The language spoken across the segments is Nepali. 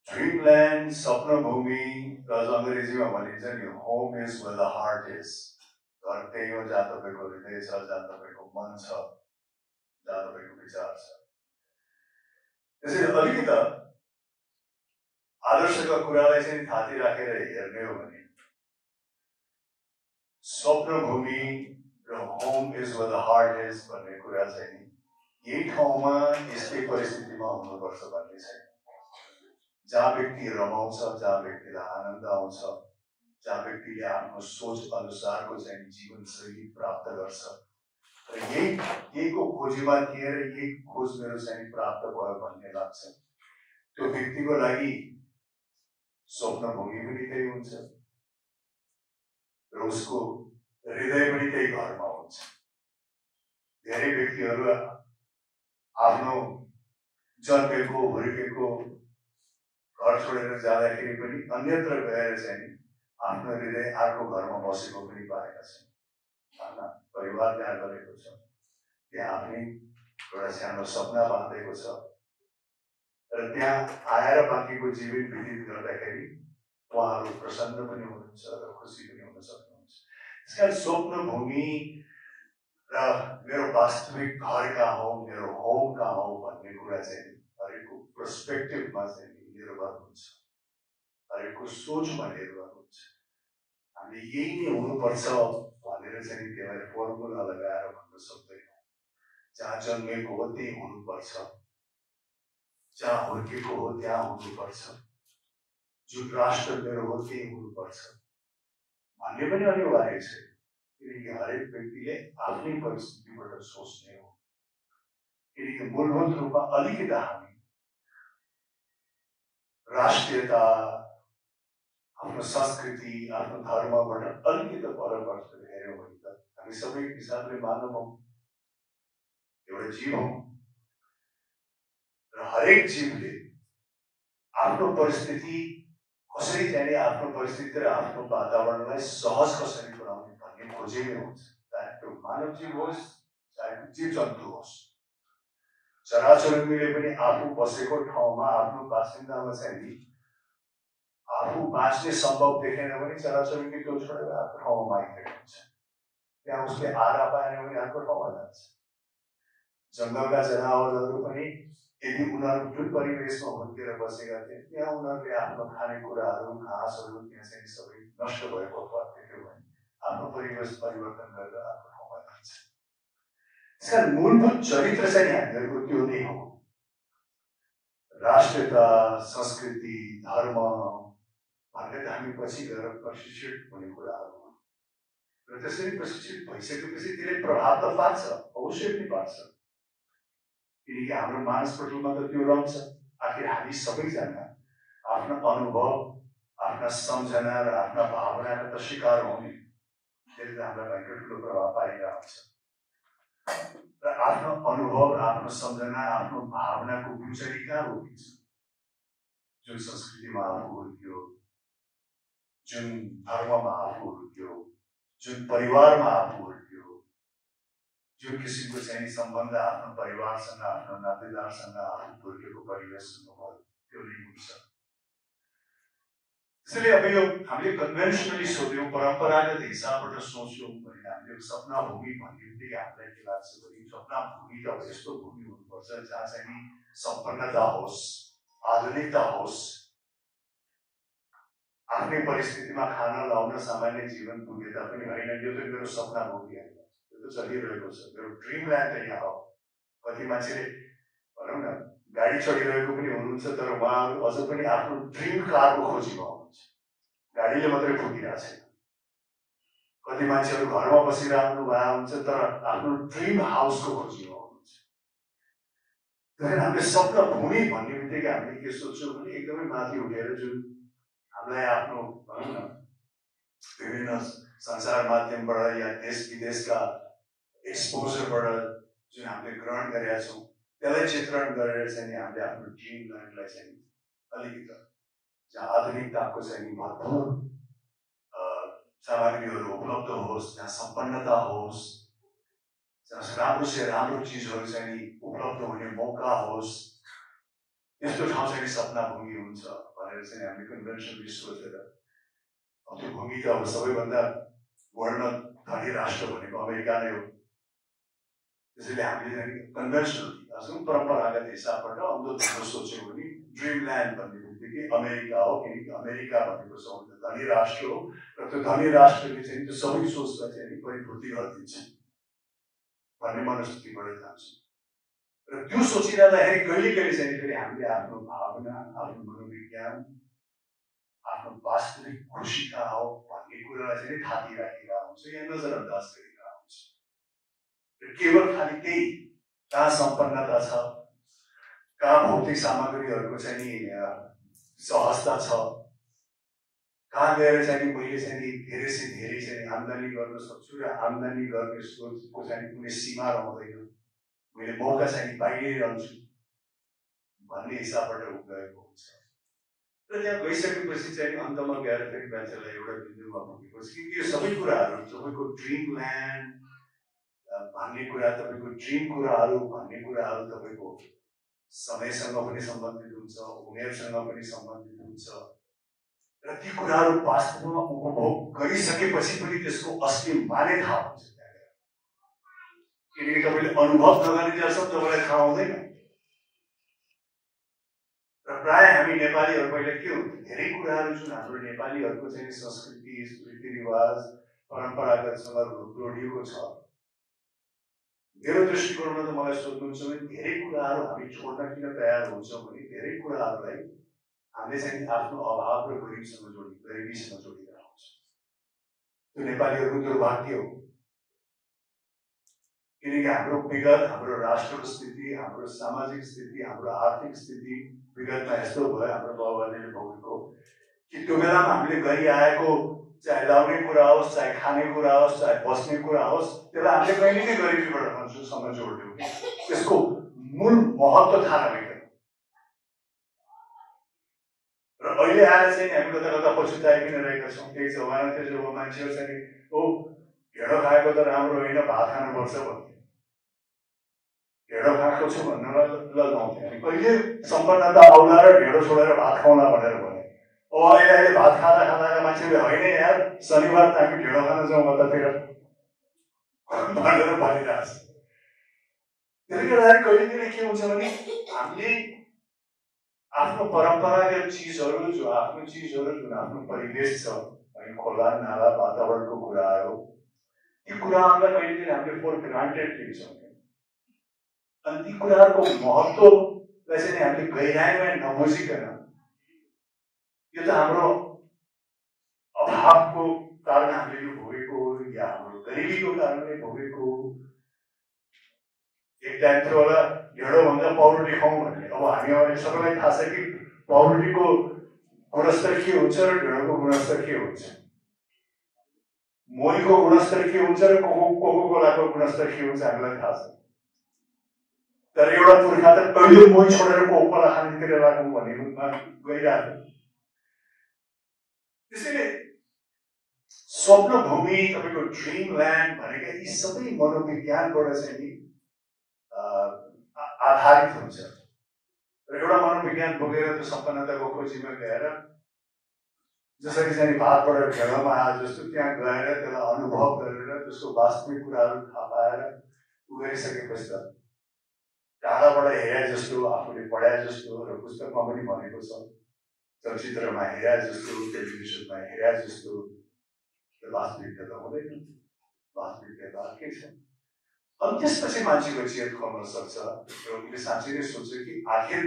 ड्रिमल्यान्ड स्वप्नभूमि र अङ्ग्रेजीमा भनिन्छ नि home is where the heart is. घर त्यही हो जहाँ तपाईँको हृदय छ, जहाँ तपाईँको मन छ, जहाँ तपाईँको विचार छ। त्यसैले अलिकति आदर्शका कुरालाई चाहिँ थाती राखेर हेर्ने हो भने स्वप्नभूमि र home is where the heart is भन्ने कुरा चाहिँ यही ठाउँमा यस्तै परिस्थितिमा हुनुपर्छ भन्ने छैन। जहाँ व्यक्ति रमाउँछ, जहाँ व्यक्तिलाई आनन्द आउँछ, जहाँ व्यक्तिले आफ्नो सोच अनुसारको चाहिँ जीवनशैली प्राप्त गर्छ र यहीको खोजीमा थिए र यही खोज मेरो चाहिँ प्राप्त भयो भन्ने लाग्छ, त्यो व्यक्तिको लागि स्वप्नभूमि पनि त्यही हुन्छ र उसको हृदय पनि त्यही घरमा हुन्छ। धेरै व्यक्तिहरू आफ्नो जन्मेको हुर्केको घर छोडेर जाँदाखेरि पनि अन्यत्र गएर चाहिँ आफ्नो हृदय अर्को घरमा बसेको पनि पाएका छन्। आफ्ना परिवार त्यहाँ गरेको छ, त्यहाँ आफ्नै एउटा सानो सपना बाँधेको छ र त्यहाँ आएर बाँकीको जीवन व्यतीत गर्दाखेरि उहाँहरू प्रसन्न पनि हुनुहुन्छ र खुसी पनि हुन सक्नुहुन्छ। त्यसकारण स्वप्नभूमि र मेरो वास्तविक घर कहाँ हो, मेरो होम कहाँ हो भन्ने कुरा चाहिँ हरेकको पर्सपेक्टिभमा चाहिँ निर्भर हुन्छ, हरेकको सोचमा निर्भर हुन्छ। हामीले यही नै हुनुपर्छ भनेर चाहिँ त्यसलाई फर्मुला लगाएर भन्न सक्दैनौँ। जहाँ जन्मेको हो त्यही हुनुपर्छ, जहाँ हुर्केको हो त्यहाँ हुनुपर्छ, जुन राष्ट्र मेरो हो त्यही हुनुपर्छ भन्ने पनि अनिवार्य छ। किनकि हरेक व्यक्तिले आफ्नै परिस्थितिबाट सोच्ने हो। किनकि मूलभूत रूपमा अलिकति हामी राष्ट्रियता, आफ्नो संस्कृति, आफ्नो धर्मबाट अलिकति परबाट हेऱ्यौँ भने त हामी सबै हिसाबले मानव हौँ, एउटा जीव हौँ र हरेक जीवले आफ्नो परिस्थिति कसरी जाने, आफ्नो परिस्थिति र आफ्नो वातावरणलाई सहज कसरी बनाउने भन्ने खोजेमै हुन्छ। चाहे त्यो मानव जीव होस्, चाहे जीव जन्तु होस्, चराचुरुङ्गीले पनि आफू बसेको ठाउँमा, आफ्नो बासिन्दामा चाहिँ आफू बाँच्ने सम्भव देखेन भने चराचुरुङ्गी त्यो छोडेर आफ्नो ठाउँमा मागिरहेको हुन्छ। त्यहाँ उसले आरा पाएन भने अर्को ठाउँमा जान्छ। जङ्गलका जनावरहरू पनि यदि उनीहरू जुन परिवेशमा हुर्केर बसेका थिए त्यहाँ उनीहरूले आफ्नो खानेकुराहरू, घाँसहरू त्यहाँ चाहिँ सबै नष्ट भएको अवस्था देख्यो भने आफ्नो परिवेश परिवर्तन गरेर आफ्नो ठाउँमा जान्छ। त्यसकारण मूलभूत चरित्र चाहिँ हामीहरूको त्यो नै हो। राष्ट्रियता, संस्कृति, धर्म भनेर हामी पछि गएर प्रशिक्षित हुने कुराहरू हो र त्यसरी प्रशिक्षित भइसकेपछि त्यसले प्रभाव त पार्छ, अवश्य पनि पार्छ। किनकि हाम्रो मानसपटलमा त त्यो रहन्छ। आखिर हामी सबैजना आफ्ना अनुभव, आफ्ना सम्झना र आफ्ना भावनाका त शिकार हुने, त्यसले हामीलाई भयङ्कर ठुलो प्रभाव पारिरहेको छ र आफ्नो अनुभव र आफ्नो सम्झना, आफ्नो भावनाको बुझरी कहाँ रोकिन्छ? जुन संस्कृतिमा आफू हुर्कियो, जुन धर्ममा आफू हुर्कियो, जुन परिवारमा आफू हुर्कियो, जुन किसिमको चाहिँ सम्बन्ध आफ्नो परिवारसँग, आफ्नो नातेदारसँग, आफ्नो हुर्केको परिवेशसँग भयो, त्यो नै हुन्छ। त्यसैले अब यो हामीले कन्भेन्सनली सोध्यौँ, परम्परागत हिसाबबाट सोच्यौँ भने हामीले सपना भूमि भन्ने बित्तिकै हामीलाई के लाग्छ भने सपना भूमि त अब यस्तो भूमि हुनुपर्छ जहाँ चाहिँ सम्पन्नता होस्, आधुनिकता होस्, आफ्नै परिस्थितिमा खाना लाउन सामान्य जीवन पुगे तापनि होइन, यो त मेरो सपना भूमि होइन, यो त चलिरहेको छ, मेरो ड्रिमल्यान्ड त यहाँ हो। कति मान्छेले भनौँ न गाडी चढिरहेको पनि हुनुहुन्छ, तर उहाँहरू अझ पनि आफ्नो ड्रिम कारको खोजीमा हुनुहुन्छ, गाडीले मात्रै पुगिरहेको छैन। कति मान्छेहरू घरमा बसिरहनु भएको हुन्छ तर आफ्नो ड्रिम हाउसको खोजीमा हुनुहुन्छ। त्यसैले हामीले सपना भूमि भन्ने बित्तिकै हामीले के सोच्छौँ भने एकदमै माथि उठेर जुन हामीलाई आफ्नो भनौँ न विभिन्न सञ्चार माध्यमबाट या देश विदेशका एक्सपोजरबाट जुन हामीले ग्रहण गरेका छौँ त्यसलाई चित्रण गरेर चाहिँ हामीले आफ्नो ड्रिमल्यान्डलाई चाहिँ अलिकति जहाँ आधुनिकताको चाहिँ भरपूर सामग्रीहरू उपलब्ध होस्, जहाँ सम्पन्नता होस्, जहाँ राम्रो से राम्रो चिजहरू चाहिँ उपलब्ध हुने मौका होस्, यस्तो ठाउँ चाहिँ सपना भूमि हुन्छ भनेर चाहिँ हामीले कन्भेन्सनली सोचेर त्यो भूमि त अब सबैभन्दा वर्ल्डमा धनी राष्ट्र भनेको अमेरिका नै हो। त्यसैले हामीले कन्भेन्सनली परम्परागत हिसाबबाट अन्धो सोच्यौँ भने ड्रिमल्यान्ड भन्ने बित्तिकै अमेरिका हो, किनकि अमेरिका भनेको सबभन्दा धनी राष्ट्र हो र त्यो धनी राष्ट्रले चाहिँ त्यो सबै सोचलाई चाहिँ परिपूर्ति गरिदिन्छ भन्ने मनस्थितिबाट जान्छ। र त्यो सोचिरहँदाखेरि कहिले कहिले चाहिँ फेरि हामीले आफ्नो भावना, आफ्नो मनोविज्ञान, आफ्नो वास्तविक खुसी कहाँ हो भन्ने कुरालाई चाहिँ थाती राखिरहेको हुन्छ या नजरअन्दाज गरिरहेको हुन्छ। र केवल खालि त्यही कहाँ सम्पन्नता छ, कहाँ भौतिक सामग्रीहरूको चाहिँ सहजता छ, कहाँ गएर चाहिँ मैले चाहिँ धेरै से धेरै चाहिँ आम्दानी गर्न सक्छु र आम्दानी गर्ने सोचको चाहिँ कुनै सीमा रहँदैन, मैले मौका चाहिँ पाइरहन्छु भन्ने हिसाबबाट गएको हुन्छ। र त्यहाँ गइसकेपछि चाहिँ अन्तमा गएर फेरि मान्छेलाई एउटा बिन्दुमा पुगेपछि कि यो सबै कुराहरू तपाईँको ड्रिमल्यान्ड भन्ने कुरा, तपाईँको ड्रिम कुराहरू भन्ने कुराहरू तपाईँको समयसँग पनि सम्बन्धित हुन्छ, उमेरसँग पनि सम्बन्धित हुन्छ र ती कुराहरू वास्तवमा उपभोग गरिसकेपछि पनि त्यसको असली माने थाहा हुन्छ। किनकि तपाईँले अनुभव नगरिन्जेलसम्म तपाईँलाई थाहा हुँदैन। र प्रायः हामी नेपालीहरू पहिला के हुन्छ, धेरै कुराहरू जुन हाम्रो नेपालीहरूको चाहिँ संस्कृति, रीतिरिवाज, परम्परागतसँग जोडिएको छ, मेरो दृष्टिकोणमा त मलाई सोध्नुहुन्छ भने धेरै कुराहरू हामी छोड्न किन तयार हुन्छौँ भने धेरै कुराहरूलाई हामीले चाहिँ आफ्नो अभाव र गरिबीसँग जोडिरहेको हुन्छ। त्यो नेपालीहरूको दुर्भाग्य हो, किनकि हाम्रो विगत, हाम्रो राष्ट्रको स्थिति, हाम्रो सामाजिक स्थिति, हाम्रो आर्थिक स्थिति विगतमा यस्तो भयो, हाम्रो बाबुआमाले भोगेको कि त्यो बेलामा हामीले गरिआएको चाहे लाउने कुरा होस्, चाहे खाने कुरा होस्, चाहे बस्ने कुरा होस्, त्यसलाई हामीले कहिले नै गरिबीबाट जोड्यौँ। त्यसको मूल महत्त्व थाहा नभइकन र अहिले आएर चाहिँ हामी कता कता पछुताइकन रहेका छौँ। त्यही जमाना थियो जब मान्छेहरू चाहिँ ओ ढेँडो खाएको त राम्रो होइन, भात खानुपर्छ भन्थे। ढेँडो खाएको छु भन्नलाई लगाउँथे। अनि कहिले सम्पन्नता आउला र ढेँडो छोडेर भात खाउँला भनेर भने। अब अहिले भात खाँदा खाँदा मान्छेले होइन यार शनिबार त हामी ढेँडो खान जाउँ कतातिर भनेर भनिरहेको छ। त्यसले गर्दाखेरि कहिले कहिले के हुन्छ भने हामीले आफ्नो परम्परागत चिजहरू, जो आफ्नो चिजहरू, जुन आफ्नो परिवेश छ, खोला नाला वातावरणको कुराहरू, ती कुराहरूलाई कहिले कहिले हामीले फर ग्रान्टेड लिन्छौँ। अनि ती कुराहरूको महत्त्वलाई चाहिँ हामीले गहिराइमा नबुझिकन यो त हाम्रो अभावको कारण हामीले यो भोगेको या हाम्रो गरिबीको कारणले भोगेको। एक टाइम थियो होला ढेँडोभन्दा पाउरोटी खाउँ भन्ने। अब हामी अहिले सबैलाई थाहा छ कि पाउरोटीको गुणस्तर के हुन्छ र ढेँडोको गुणस्तर के हुन्छ, मोहीको गुणस्तर के हुन्छ र कोको कोलाको गुणस्तर के हुन्छ हामीलाई थाहा छ। तर एउटा पुर्खा त कहिले मोही छोडेर कोको कोला खानेतिर लागौँ भन्ने रूपमा गइरहेको। त्यसैले स्वप्न भूमि, तपाईँको ड्रिमल्यान्ड भनेका यी सबै मनोविज्ञानबाट चाहिँ नि आधारित हुन्छ। र एउटा मनोविज्ञान बोकेर त्यो सम्पन्नताको खोजीमा गएर जसरी चाहिँ भातबाट ढेँडोमा आए जस्तो त्यहाँ गएर त्यसलाई अनुभव गरेर त्यसको वास्तविक कुराहरू थाहा पाएर गरिसकेपछि त टाढाबाट हेरे जस्तो, आफूले पढाए जस्तो र पुस्तकमा पनि भनेको छ, चलचित्रमा हेरे जस्तो, टेलिभिजनमा हेरे जस्तो वास्तविकता त हुँदैन। वास्तविकता त अर्कै छ। अनि त्यसपछि मान्छेको चेत खोल्न सक्छ र उसले साँच्चै नै सोच्छ कि आखिर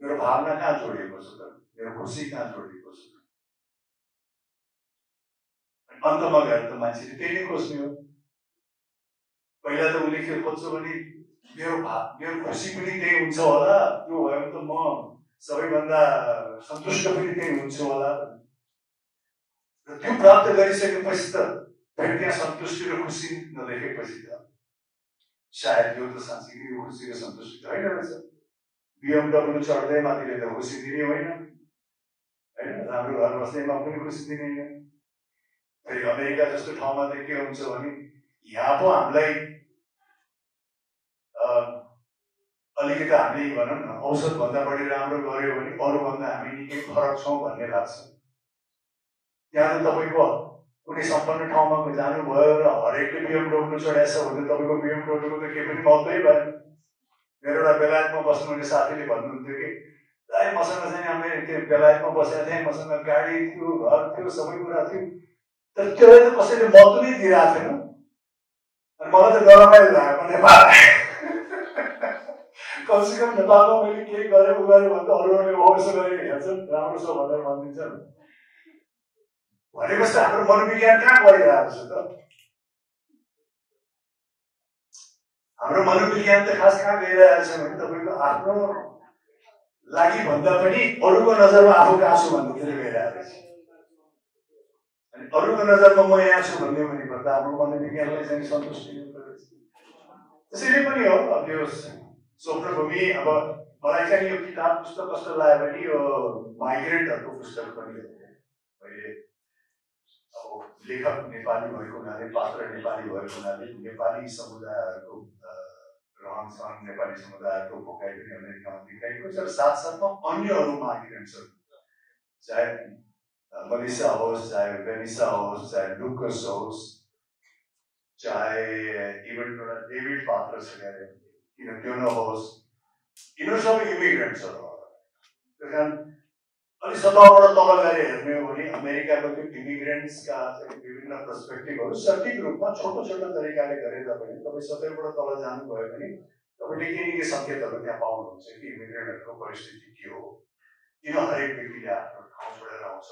मेरो भावना कहाँ जोडिएको छ त, मेरो खुसी कहाँ जोडिएको छ त। अन्तमा गएर त मान्छेले त्यही नै खोज्ने हो। पहिला त उसले के खोज्छ भने मेरो खुसी पनि त्यही हुन्छ होला, त्यो भयो भने त म सबैभन्दा सन्तुष्ट पनि त्यही हुन्छु होला। र त्यो प्राप्त गरिसकेपछि त फेरि त्यहाँ सन्तुष्टि र खुसी नदेखेपछि त सायद यो त साँच्चै यो खुसी र सन्तुष्टि त होइन रहेछ। BMW चढ्दै माथिले त खुसी दिने होइन, राम्रो घर बस्दैमा पनि खुसी दिने होइन। फेरि अमेरिका जस्तो ठाउँमा त के हुन्छ भने यहाँ पो हामीलाई अलिकति हामीले भनौँ न औषधभन्दा बढी राम्रो गर्यो भने अरूभन्दा हामी निकै फरक छौँ भन्ने लाग्छ। त्यहाँ त तपाईँको कुनै सम्पन्न ठाउँमा जानुभयो र हरेकले BMW चढाएछ भने तपाईँको BMW त केही पनि महत्त्वै भएन। मेरो एउटा बेलायतमा बस्नुहुने साथीले भन्नुहुन्थ्यो कि दाइ मसँग चाहिँ हामी त्यो बेलायतमा बसेको थिएँ, मसँग गाडी थियो, घर थियो, सबै कुरा थियो, तर त्यसलाई त कसैले महत्त्व नै दिइरहेको थिएन। अनि मलाई त डरमाइलो लाग्यो नेपाल कमसेकम नेपालमा मैले केही गरेँ भने त अरूहरूले यसो गरेर हेर्छन्, राम्रो छ भनेर भनिदिन्छन्। भनेपछि हाम्रो मनोविज्ञान कहाँ गइरहेको छ त? हाम्रो मनोविज्ञान त खास कहाँ गइरहेको छ भने तपाईँको आफ्नो लागि भन्दा पनि अरूको नजरमा आफू कहाँ छु भन्नेतिर गइरहेको छ। अनि अरूको नजरमा म यहाँ छु भन्ने भने भन्दा हाम्रो मनोविज्ञानलाई चाहिँ सन्तुष्टि दिनुपर्छ। त्यसैले पनि हो अब यो स्वप्नभूमि, अब मलाई चाहिँ यो किताब पुस्तक कस्तो लाग्यो भने यो माइग्रेन्टहरूको पुस्तक पनि हो। मैले अब लेखक नेपाली भएको हुनाले, पात्र नेपाली भएको हुनाले नेपाली समुदायहरूको रहन सहन, नेपाली समुदायहरूको भोकाइ पनि अमेरिकामा देखाइएको छ। साथसाथमा अन्य अरू माइग्रेन्ट्सहरू, चाहे मलिसा होस्, चाहे बेनिसा होस्, चाहे लुकस होस्, चाहे इभन एउटा डेभिड पात्र छ किन त्यो नहोस्, यिनीहरू सबै इमिग्रेन्ट्सहरू हो। त्यस कारण अलिक सतहबाट तल गएर हेर्ने हो भने अमेरिकाको त्यो इमिग्रेन्ट्सका विभिन्न पर्सपेक्टिभहरू सठिक रूपमा छोटो छोटो तरिकाले गरे तापनि तपाईँ सतहबाट तल जानुभयो भने तपाईँले केही न केही सङ्केतहरू त्यहाँ पाउनुहुन्छ कि इमिग्रेन्टहरूको परिस्थिति के हो, किन हरेक व्यक्तिले आफ्नो ठाउँ छोडेर आउँछ।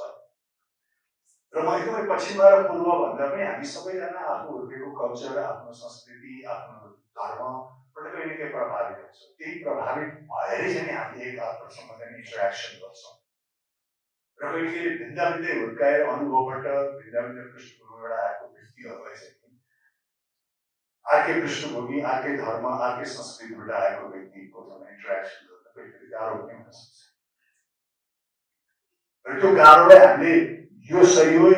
र म एकदमै पश्चिममा र पूर्व भन्दा पनि हामी सबैजना आफू हुर्केको कल्चर, आफ्नो संस्कृति, आफ्नो धर्मबाट कहीँ न कहीँ प्रभावित हुन्छ। त्यही प्रभावित भएरै चाहिँ हामीले एकअर्कासँग चाहिँ इन्टरेक्सन गर्छौँ र कहिले कहिले भिन्दा भिन्दै हुर्काएर अनुभवबाट भिन्दा भिन्दै पृष्ठभूमिबाट आएको व्यक्तिहरूलाई चाहिँ अर्कै पृष्ठभूमि, अर्कै धर्म, अर्कै संस्कृतिबाट आएको व्यक्तिकोसँग इन्टरेक्सन गर्न कहिले कहिले गाह्रो पनि हुन सक्छ। र त्यो गाह्रोलाई हामीले यो सही हो,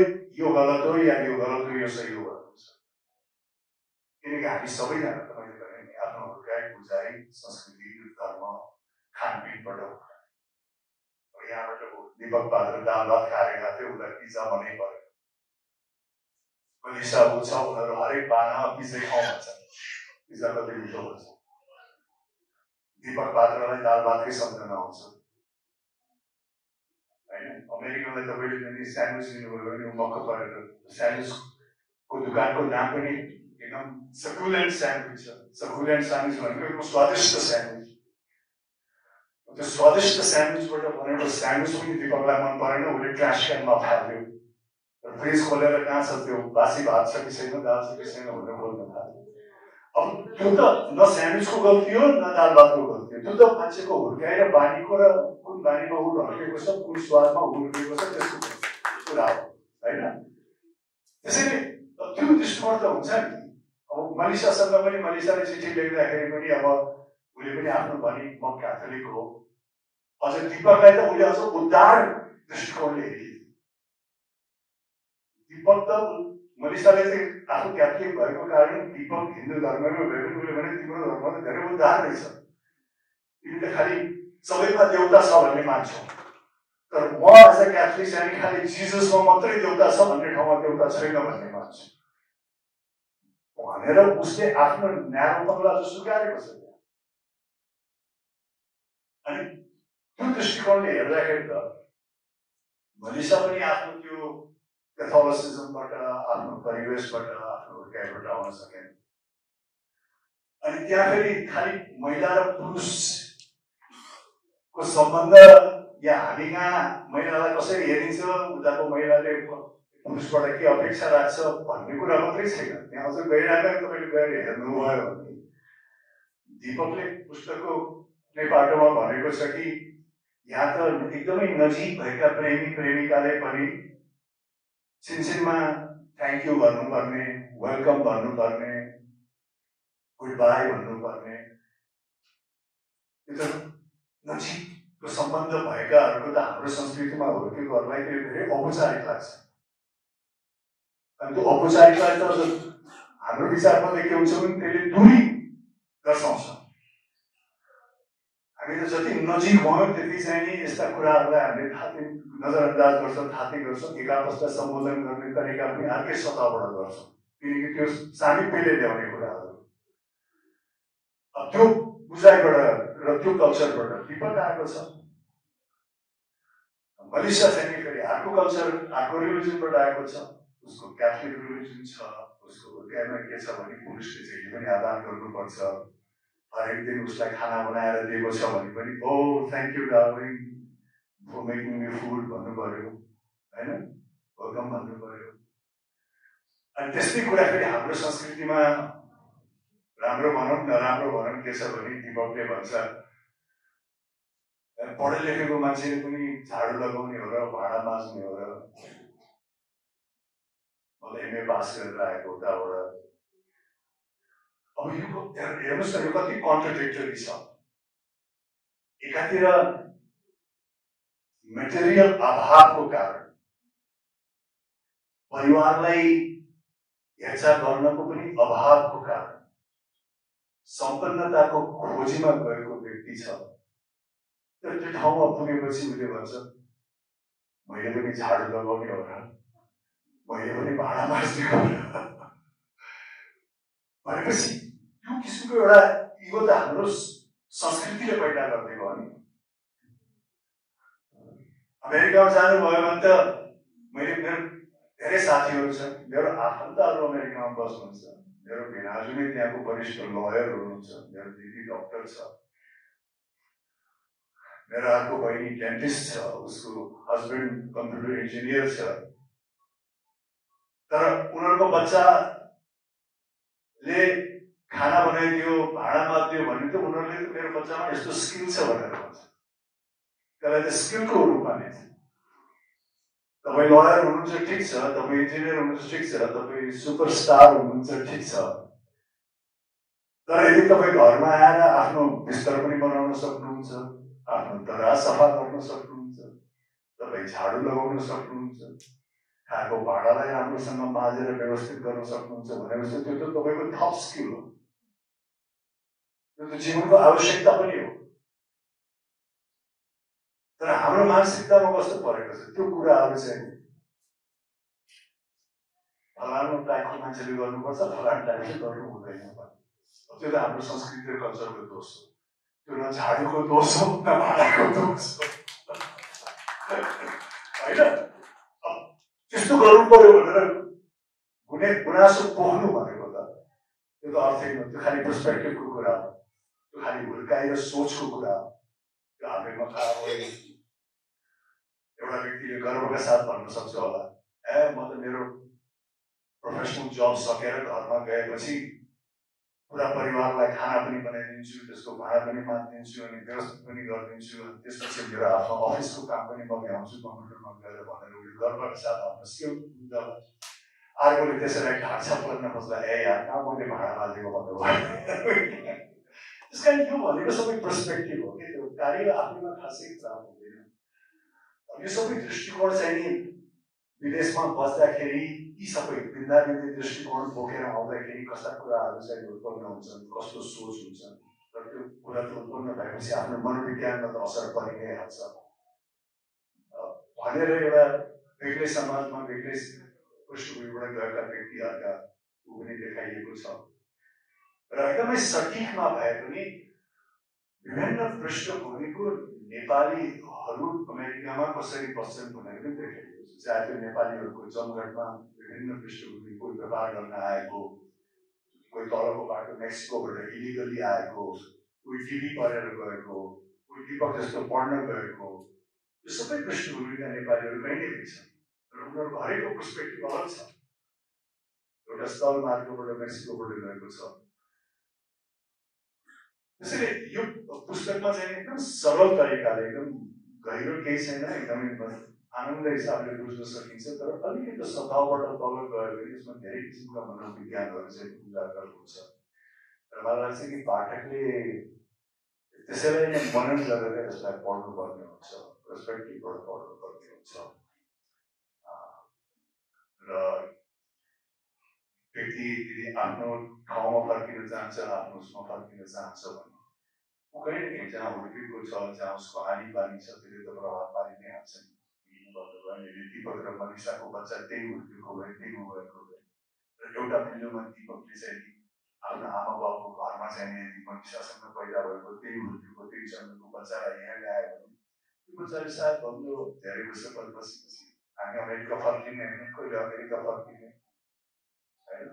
यो गलत हो, या यो गलत हो, यो सही हो भन्नुहुन्छ। किनकि हामी सबैजना तपाईँले भने नि आफ्नो हुर्काइ, बुझाइ, संस्कृति, धर्म, खानपिनबाट यहाँबाट दीपक पात्र दाल भात खाएर गएको थियो, उसलाई पिज्जा बनै पर्यो। मलिसा ऊ छ, उनीहरू हरेक बानामा पिज्जै खाउँ भन्छन्, पिज्जा कति मिठो हुन्छ। दीपक पात्रलाई दाल भातकै सम्झना आउँछ होइन। अमेरिकनलाई तपाईँले पनि स्यान्डविच दिनुभयो भने मक्क परेर, स्यान्डविचको दुकानको नाम पनि एकदम सकुलेन्ट स्यान्डविच छ। सकुलेन्ट स्यान्डविच भनेको एकदम स्वादिष्ट स्यान्डविच। त्यो स्वादिष्ट स्यान्डविचबाट बनेको स्यान्डविच पनि दीपकलाई मन परेन, उसले ट्रास क्यानमा फाल्यो र फ्रिज खोलेर कहाँ छ त्यो बासी भात छ कि छैन, दाल छ कि छैन भनेर खोल्न थाल्यो। अब त्यो त न स्यान्डविचको गल्ती हो न दाल भातको गल्ती हो, त्यो त मान्छेको हुर्काएर बानीको र कुन बानीमा ऊ ढल्केको छ, कुन स्वादमा हुर्केको छ त्यसको कुरा हो होइन। त्यसैले त्यो दृष्टिकोण त हुन्छ नि। अब मलिसासँग पनि मलिसाले चिठी लेख्दाखेरि पनि अब उसले पनि आफ्नो भनी म क्याथोलिक हो, अझ दीपकलाई त उसले अझ उद्धार दृष्टिकोणले हेरिदियो। दीपक त मलिसाले चाहिँ आफू क्याथोलिक भएको कारण दीपक हिन्दू धर्ममै भयो भने उसले भने तिम्रो धर्म त धेरै उद्धार रहेछ, तिमी त खालि सबैमा देउता छ भन्ने मान्छौ, तर म एज अ क्याथोलिक चाहिँ खालि जिजसमा मात्रै देउता छ भन्ने ठाउँमा देउता छैन भन्ने मान्छु भनेर उसले आफ्नो न्यारोपनलाई स्वीकारेको छ। अनि त्यो दृष्टिकोणले हेर्दाखेरि त मलिसा पनि आफ्नो त्यो क्याथोलिसिजमबाट, आफ्नो परिवेशबाट, आफ्नो हुर्काइबाट आउन सकेन। अनि त्यहाँ फेरि खालि महिला र पुरुषको सम्बन्ध या हामी कहाँ महिलालाई कसरी हेरिन्छ, उताको महिलाले पुरुषबाट के अपेक्षा राख्छ भन्ने कुरा मात्रै छैन, त्यहाँ अझ गइरहेको तपाईँले गएर हेर्नुभयो भने दीपकले पुस्तकको नै बाटोमा भनेको छ कि यहाँ त एकदमै नजिक भएका प्रेमी प्रेमिकाले पनि छिनछिनमा थ्याङ्क यू भन्नुपर्ने, वेलकम भन्नुपर्ने, गुड बाई भन्नुपर्ने, यो त नजिकको सम्बन्ध भएकाहरूको त हाम्रो संस्कृतिमा हुर्केकोहरूलाई त्यो धेरै औपचारिक लाग्छ। अनि त्यो औपचारिकलाई त हाम्रो विचारमा के हुन्छ भने त्यसले दूरी दर्शाउँछ। त जति नजिक भयो त्यति चाहिँ नि यस्ता कुराहरूलाई हामीले थाती नजरअन्दाज गर्छौँ, थाती गर्छौँ, एक आपसलाई सम्बोधन गर्ने तरिका पनि अर्कै सतहबाट गर्छौँ, किनकि त्यो सामिप्यले ल्याउने कुराहरू। त्यो बुझाइबाट र त्यो कल्चरबाट विपद आएको छ। मलेसिया चाहिँ नि फेरि अर्को कल्चर, अर्को रिलिजनबाट आएको छ। उसको क्याथोलिक रिलिजन छ, उसको हुर्काइमा के छ भने पुलिसले चाहिँ पनि आदान गर्नुपर्छ, हरेक दिन उसलाई खाना बनाएर दिएको छ भने पनि oh thank you darling for making me food भन्नु पर्यो, होइन, वेलकम भन्नु पर्यो। अनि त्यस्तै कुरा फेरि हाम्रो संस्कृतिमा राम्रो भनौँ नराम्रो भनौँ के छ भने दिपकले भन्छ पढे लेखेको मान्छेले पनि झाडु लगाउने हो र भाँडा माझ्ने हो र। मलाई एमए पास गरेर आएको उताबाट। अब यो हेर्नुहोस् न, यो कति कन्ट्रडिक्टरी छ। एकातिर मेटेरियल अभावको कारण परिवारलाई हेरचाह गर्नको पनि अभावको कारण सम्पन्नताको खोजीमा गएको व्यक्ति छ। तर त्यो ठाउँमा पुगेपछि उसले भन्छ मैले पनि झाडु लगाउने हो र, मैले पनि भाँडा माझ्ने हो र भनेपछि यो किसिमको एउटा इगो त हाम्रो संस्कृतिले पैदा गरिदिएको हो नि। अमेरिकामा जानुभयो भने त मैले मेरो धेरै साथीहरू छन्, मेरो आफन्तहरू अमेरिकामा बस्नुहुन्छ। मेरो भिनाजु नै त्यहाँको वरिष्ठ लयर हुनुहुन्छ, मेरो दिदी डक्टर छ, मेरो अर्को बहिनी डेन्टिस्ट छ, उसको हस्बेन्ड कम्प्युटर इन्जिनियर छ। तर उनीहरूको बच्चाले खाना बनाइदियो, भाँडा माझ्दियो भने त उनीहरूले मेरो बच्चामा यस्तो स्किल छ भनेर भन्छ। त्यसलाई त स्किलको रूपमा लिन्छ। तपाईँ लयर हुनुहुन्छ ठिक छ, तपाईँ इन्जिनियर हुनुहुन्छ ठिक छ, तपाईँ सुपरस्टार हुनुहुन्छ ठिक छ, तर यदि तपाईँ घरमा आएर आफ्नो बिस्तर पनि बनाउन सक्नुहुन्छ, आफ्नो दराज सफा गर्न सक्नुहुन्छ, तपाईँ झाडु लगाउन सक्नुहुन्छ, खाएको भाँडालाई राम्रोसँग माझेर व्यवस्थित गर्न सक्नुहुन्छ भनेपछि त्यो त तपाईँको टप स्किल हो। त्यो त जीवनको आवश्यकता पनि हो। तर हाम्रो मानसिकतामा कस्तो परेको छ, त्यो कुराहरू चाहिँ फलानु टाइपको मान्छेले गर्नुपर्छ, फलानु टाइपले गर्नु हुँदैन। त्यो त हाम्रो संस्कृति र कल्चरको दोष हो। त्यो न झाडुको दोष हो न भाँडाको दोष हो, होइन। त्यस्तो गर्नु पर्यो भनेर गुनासो पोख्नु भनेको त त्यो त अर्थै हो। त्यो खालि पर्सपेक्टिभको कुरा हो, त्यो खालि हुर्काइ र सोचको कुरा हो। त्यो हामीमा एउटा व्यक्तिले गर्वका साथ भन्न सक्छ होला, म त मेरो प्रोफेसनल जब सकेर घरमा गएपछि पुरा परिवारलाई खाना पनि बनाइदिन्छु, त्यसको भाडा पनि माझिदिन्छु, अनि व्यवस्थित पनि गरिदिन्छु, अनि त्यसपछि मेरो आफ्नो अफिसको काम पनि म भ्याउँछु कम्प्युटरमा गएर भनेर उसले गर्वका साथ आफ्नो स्किल हुन्छ। अर्कोले त्यसैलाई ढाँचा पर्न खोज्दा यार कहाँ मैले भाडा माझेको भन्नुभयो। त्यस कारण यो भनेको सबै पर्सपेक्टिभ हो कि त्यो कार्य आफैमा खासै खराब हुँदैन। यो सबै दृष्टिकोण चाहिँ नि विदेशमा बस्दाखेरि यी सबै भिन्दाभिन्दै दृष्टिकोण बोकेर आउँदाखेरि कस्ता कुराहरू चाहिँ उत्पन्न हुन्छन्, कस्तो सोच हुन्छ, र त्यो कुरा त उत्पन्न भएपछि आफ्नो मनोविज्ञानमा त असर परि नै हाल्छ भनेर एउटा बेग्लै समाजमा बेग्लै पृष्ठभूमिबाट गएका व्यक्तिहरूका पनि देखाइएको छ। र एकदमै सठिक नभए पनि विभिन्न पृष्ठभूमिको नेपालीहरू अमेरिकामा कसरी बस्छन् भनेर पनि देखाइएको छ। चाहे त्यो नेपालीहरूको जमघटमा विभिन्न पृष्ठभूमि, कोही व्यापार गर्न आएको, कोही तलको बाटो मेक्सिकोबाट इलिगली आएको, कोही टिभी पढेर गएको, कोही दिपक जस्तो पढ्न गएको, यो सबै पृष्ठभूमिका नेपालीहरू कहीँ नै छन्। र उनीहरूको हरेकको पर्सपेक्टिभ अलग छ। एउटा स्थल मार्गबाट मेक्सिकोबाट गएको छ। त्यसैले यो पुस्तकमा चाहिँ एकदम सरल तरिकाले, एकदम गहिरो केही छैन, एकदमै आनन्द हिसाबले बुझ्न सकिन्छ। तर अलिकति सतहबाट तल गयो भने यसमा धेरै किसिमका मनोविज्ञानहरू चाहिँ उजागर हुन्छ। र मलाई लाग्छ कि पाठकले त्यसैलाई नै मनन गरेर यसलाई पढ्नुपर्ने हुन्छ, पर्सपेक्टिभबाट पढ्नुपर्ने हुन्छ। र व्यक्ति यदि आफ्नो ठाउँमा फर्किन चाहन्छ, आफ्नो उसमा फर्किन चाहन्छ भने ऊ कहीँ न कहीँ जहाँ हुर्केको छ जहाँ उसको हानी बानी छ त्यसले त प्रभाव पारि नै हाल्छ नि दीपक र मनिषाको बच्चा त्यही हुर्केको भए त्यही भएको भए र एउटा बिन्दुमा दीपकले चाहिँ आफ्नो आमा बाबुको घरमा चाहिँ यदि मनिषासँग पैदा भएको त्यही हुर्केको त्यही जन्मेको बच्चालाई यहाँ ल्यायो भने त्यो बच्चाले सायद भन्नु धेरै वर्ष बसेपछि हामी अमेरिका फर्किने होइन कहिले अमेरिका फर्किने होइन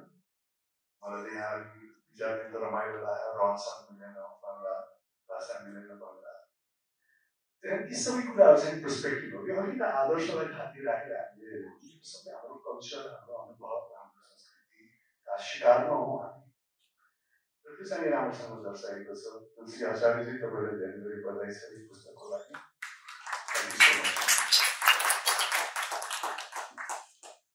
मलाई त यहाँ विचारले त रमाइलो लाग्यो रहनसहन मिलेन बङ्गला भाषा मिलेन बङ्गला त्यहाँ यी सबै कुराहरू चाहिँ पर्सपेक्टिभ हो कि अलिकति आदर्शलाई थाती राखेर हामीले सबै हाम्रो कल्चर हाम्रो अनुभव हाम्रो संस्कृतिका शिकार नहौँ हामी र त्यो चाहिँ राम्रोसँग दर्शाएको छ तुलसी आचार्यजी तपाईँलाई धेरै धेरै बधाई छ यस पुस्तकको लागि